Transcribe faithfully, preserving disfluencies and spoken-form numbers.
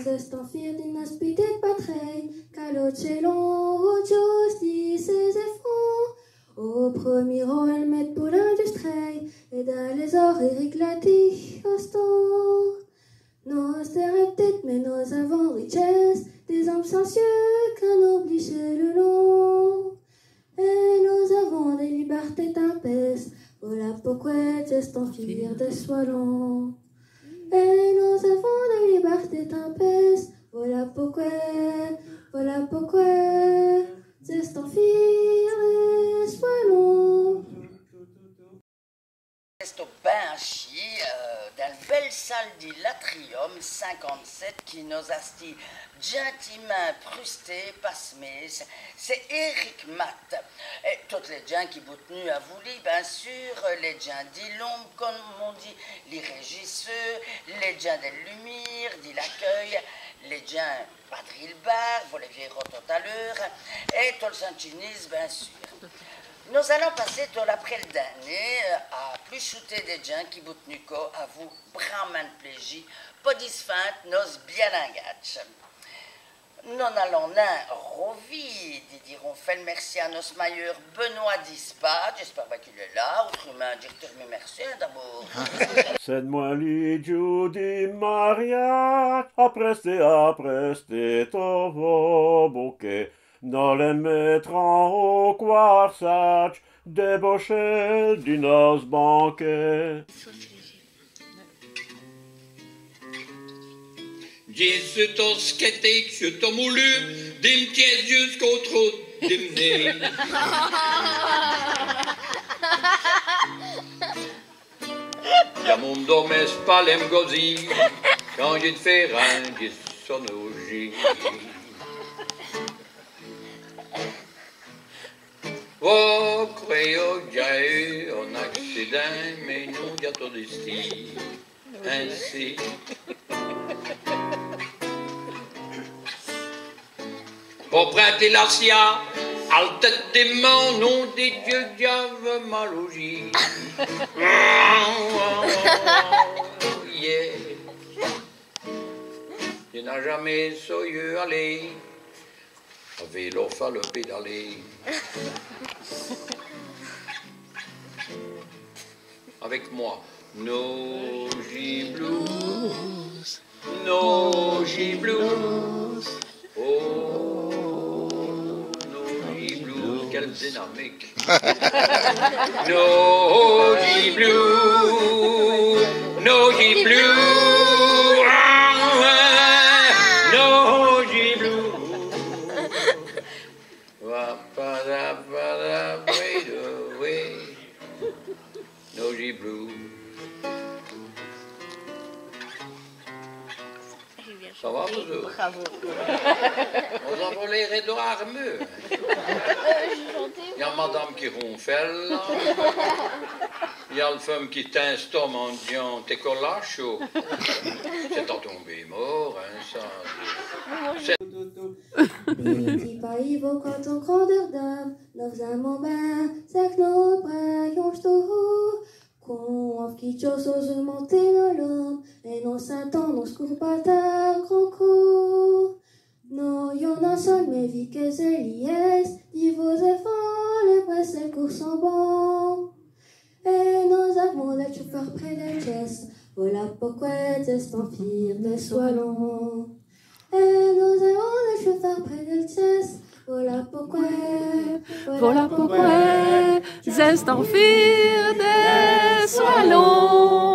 Èstant fîr di nosse pitite patrie, qu'alotchèlon au djostîce sès-èfants. Au prumî rôle, mète pou l'industrie, èt dins lès-ôrs èclatîs ostant. Nos tères èst pitite, mins nos-avons richèsse, dès-omes sins cieu qu'ont oblidjî lès lons. Èt nos-avons dès libèrtés tant pèsses, volà pouqwè dj'èstan fîr d'èsse walon. Èt nos-avons dès libèrtés tant pèsses, volà pouqwè, volà pouqwè dj'èstan fîr d'èsse walon. C'èst bin achî, euh, dins l' bèle sale di l'Atrium cinquante-sept qui nos-a stî djintimint prèsté pa s' mêsse, c'èst Éric Mat. Èt totes lès djins qui bout'nut avou li, bin sûr, lès djins di l'ombe, come on dit, lès rèjisseûrs, lès djins dèl lumîre, di l'accueil, lès djins pa drî l' bar, vos lès vîroz tot-à l'eûre, èt tot l' saint-djinisse, bin sûr. Nos-alans passer tot l'après-dîner, euh, a pluchoter dès djins qui bout'nut co avou bramint d' plêji, po disfinde nosse bia lingadje. Nos n'alans nin rovî, di, di ronfèl mèrci a nosse mayeûr Benoît Dispat, dj'èspère bin qu'il èst la, ôtrèmint, dji r' mèrci, in, d'abôrd. C'èst d'mwin li djoû di mariadje, aprèstez, aprèstez tos vos bokèts, nos lès mètrans au cwarsadje, dèbochèz di nosse bankèt. Dji seû tot skèté, dji seû tot moulu, di m' tièsse jusqu'au trou di m' nez. Dins mon domèsse, pa lèm gozî, quand dji fé rin, dji so nojî. Vos crwèyoz dj'a yeû on accidint, mins non, dj'a todi stî insi. Po prinde li lacia al tète di m' man, nom di Dieu, dj'aveû mal aujî. Yeah. Dji n'a jamaîs soyeû aler à vélo, faleût pédaler. Avec moi. Nojî blues, nojî blues. Oh, nojî blues, quelle dynamique. Nojî blues, nojî blues, nojî blues. Wa, pa, da, pa, da, oui, oui. Nojî blues. Ça va, vous autres ? Bravo. Vos-avoz l'êr èdauarmu, in ? I gn-a madame qui ronfèle, là. I gn-a l' feume qui tind s' ome en disant : « T'ès co lèche, ou ? » C'èst à tombér mort, in, ça. P'tit payis, vos, quand on grand d'êre dame, nos-avans bin, c'èst qu' nos prèyans toudis. Quand on vît quéque tchôse, on monte nos lombes, èt nos s'atant, on s' coûrt pa tèrre, grand coûr. Nos, i gn-a on sèl mèvî, qu'èst l' lièsse, di vos-èfants, lès brèssès coûrent sans bon. Èt nos-avans dèl tchoûfeur près dèl tièsse, volà pouqwè dj'èstan fîr d'èsse walon. Èt nos-avans dèl tchoûfeur près dèl tièsse, volà pouqwè, volà pouqwè dj'èstan fîr d'èsse walon.